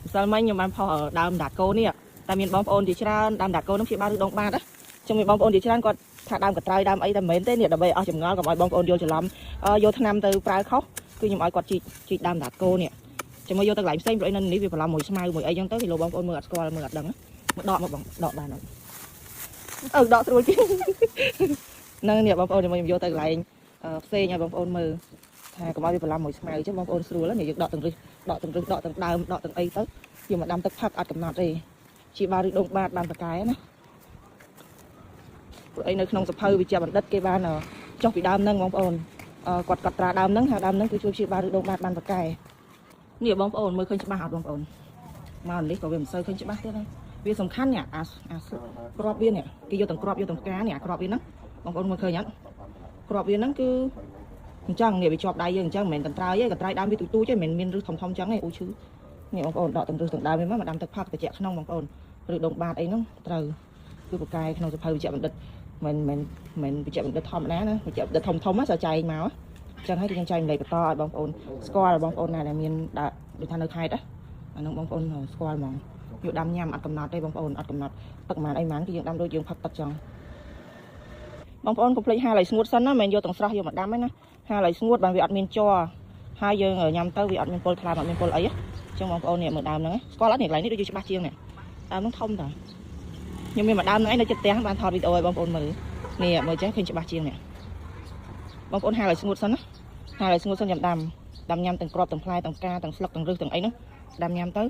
ម្សិលមិញខ្ញុំបានផុសដើមដាតគោនេះតែមានបងប្អូនជាច្រើនដើមដាតគោនោះព្យាបាលឬដងបាតណាចឹងមានបងប្អូនជាច្រើនគាត់ថាដើមកត្រៃដើមអីតែមិនមែនទេនេះដើម្បីអស់ចម្ងល់កុំឲ្យបងប្អូនយល់ច្រឡំយកថ្នាំទៅប្រើខុសគឺខ្ញុំឲ្យគាត់ជីកជីកដើមដាតគោនេះចាំមកយកទៅកន្លែងផ្សេងព្រោះអីនៅនេះវាបន្លំមួយស្មៅមួយអីចឹងទៅគេលោកបងប្អូនមើលអត់ស្គាល់មើលអត់ដឹងមកដកមកបងដកបានអត់អឺដកស្រួលជាងហ្នឹងនេះបងប្អូនខ្ញុំយកទៅកន្លែងផ្សេងឲ្យបងប្អូនមើលថាកុំឲ្យវាបន្លំមួយស្មៅចឹងបងប្អូនស្រួលនេះយើងដកទាំងរឹសដកទាំងរឹសដកទាំងដើមដកទាំងអីទៅយកមកដាំទឹកផឹកអត់កំណត់ទេជាបាឬដងបាតបានប្រកែណាព្រោះអីនៅក្នុងសភៅវិជ្ជាបណ្ឌិតគេបានចុះពីដើមហ្នឹងបងប្អូនគាត់កត់ត្រាដើមហ្នឹងថាដើមហ្នឹងគឺជួយព្យាបាលឬដងបាតបានប្រកែនេះបងប្អូនមើលឃើញច្បាស់អត់បងប្អូនមកនេះក៏វាមិនសូវឃើញច្បាស់ទៀតដែរវាសំខាន់នេះអាអាក្របវានេះគេយកទាំងក្របយកទាំងផ្កានេះអាក្របវាហ្នឹងបងប្អូនមើលឃើញអត់ក្របវាហ្នឹងគឺអញ្ចឹងនេះវាជាប់ដៃយើងអញ្ចឹងមិនមែនកន្ត្រៃទេកន្ត្រៃដើមវាទូចទូចទេមិនមែនមានរឹសធំធំអញ្ចឹងទេអូឈឺនេះបងប្អូនដកទាំងរឹសទាំងដើមវាមកដាំទឹកផឹកត្រជាក់ក្នុងបងប្អូនឬដងបាតអីហ្នឹងត្រូវគឺប្រកែក្នុងសភៅវិជ្ជបណ្ឌិតមិនមិនមិនវិជ្ជបណ្ឌិតធម្មតាណាវិជ្ជបណ្ឌិតធំធំណាសចែងមកអញ្ចឹងហើយគឺខ្ញុំចែកម្លែកបន្តឲ្យបងប្អូនស្គាល់បងប្អូនណាដែលមានដាក់ដូចថានៅខេត្តណាអានោះបងប្អូនស្គាល់ហ្មងយកដាំញ៉ាំអត់កំណត់ទេបងប្អូនអត់កំណត់ទឹកប៉ុន្មានអីប៉ុន្មានគឺយើងដាំដូចយើងផឹកទឹកចឹងបងប្អូនកុំភ្លេចហាលឲ្យស្ងួតសិនណាមិនមែនយកទាំងស្រស់យកមកដាំទេណាហាលឲ្យស្ងួតបានវាអត់មានជ័រហើយយើងញ៉ាំទៅវាអត់មានពុលថ្លើមអត់មានពុលអីអញ្ចឹងបងប្អូននេះមើលដើមហ្នឹងស្គាល់អត់នេះកន្លែងនេះដូចជាច្បាស់ជាងនេះដើមហ្នឹងធំតាខ្ញុំមានមួយដើមហ្នឹងឯងនៅចិត្តផ្ទះបានថតវីដេអូឲ្យបងប្អូនមើលនេះមើលចេះឃើញច្បាស់ជាងនេះបងប្អូនហាលឲ្យស្ងួតសិនណាហាលឲ្យស្ងួតសិនចាំដាំដាំញ៉ាំទាំងក្របទាំងផ្លែទាំងផ្កាទាំងស្លឹកទាំងរឹសទាំងអីហ្នឹងដាំញ៉ាំទៅ